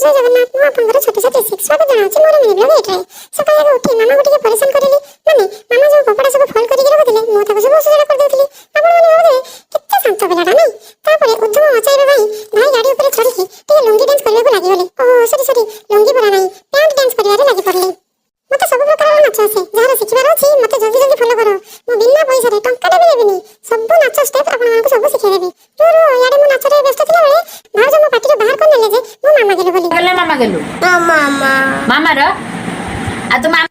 ଜୟ ଜଗନ୍ନାଥ। ମୁଁ ଆପଣଙ୍କର ଛୋଟ ଛାତ୍ରୀ ସ୍ୱାଗତ ଜଣାଉଛି ମୋର ମିନି ବ୍ଲଗ ଏଇଟାରେ। ସକାଳେ ଆଗ ଉଠି ମାମାକୁ ଟିକେ ପରିଶାନ କରିଲି। ମାନେ ମାମା ଯୋଉ କପଡ଼ା ସବୁ ଫୋଲ୍ଡ କରିକି ରଖୁଥିଲେ, ମୁଁ ତାକୁ ସବୁ ଅସଜଡ଼ା କରିଦେଉଥିଲି। ଆପଣମାନେ ଭାବୁଥିବେ, କେତେ ଶାନ୍ତ ପିଲାଟା, ନାଇଁ? ତାପରେ ଉଦ୍ୟମ ମଚାଇବା ପାଇଁ ଭାଇ ଗାଡ଼ି ଉପରେ ଚଢ଼ିକି ଟିକେ ଲୁଙ୍ଗି ଡ୍ୟାନ୍ସ କରିବାକୁ ଲାଗିଗଲେ। ଓ ସରି ସରି, ଲୁଙ୍ଗି ପରା ନାହିଁ, ପ୍ୟାଣ୍ଟ ଡ୍ୟାନ୍ସ କରିବାରେ ଲାଗି ପଡ଼ିଲେ। ମତେ ସବୁ ପ୍ରକାରର ନାଚ ଆସେ। ଯାହାର ଶିଖିବାର ଅଛି, ମତେ ଜଲ୍ଦି ଜଲ୍ଦି ଫଲୋ କର। ମୁଁ ବିନା ପଇସାରେ, ଟଙ୍କାଟେ ବି ନେବିନି, ସବୁ ନାଚ ଷ୍ଟେପ୍ ଆପଣମାନଙ୍କୁ ସବୁ ଶିଖେଇଦେବି। ରୁହ ରୁହ, ଇଆଡ଼େ ମୁଁ ନାଚରେ ବ୍ୟସ୍ତ ଥିଲାବେଳେ ଭାଉଜ ମୋ ପାଟିରୁ ବାହାର କରିନେଲେ ଯେ ମୁଁ ମାମା ଗେଲୁ ବୋଲି। ଗଲା ମାମା ଗେଲୁ। ମାମା। ମାମାର ଆଉ ତୁ ମାମା।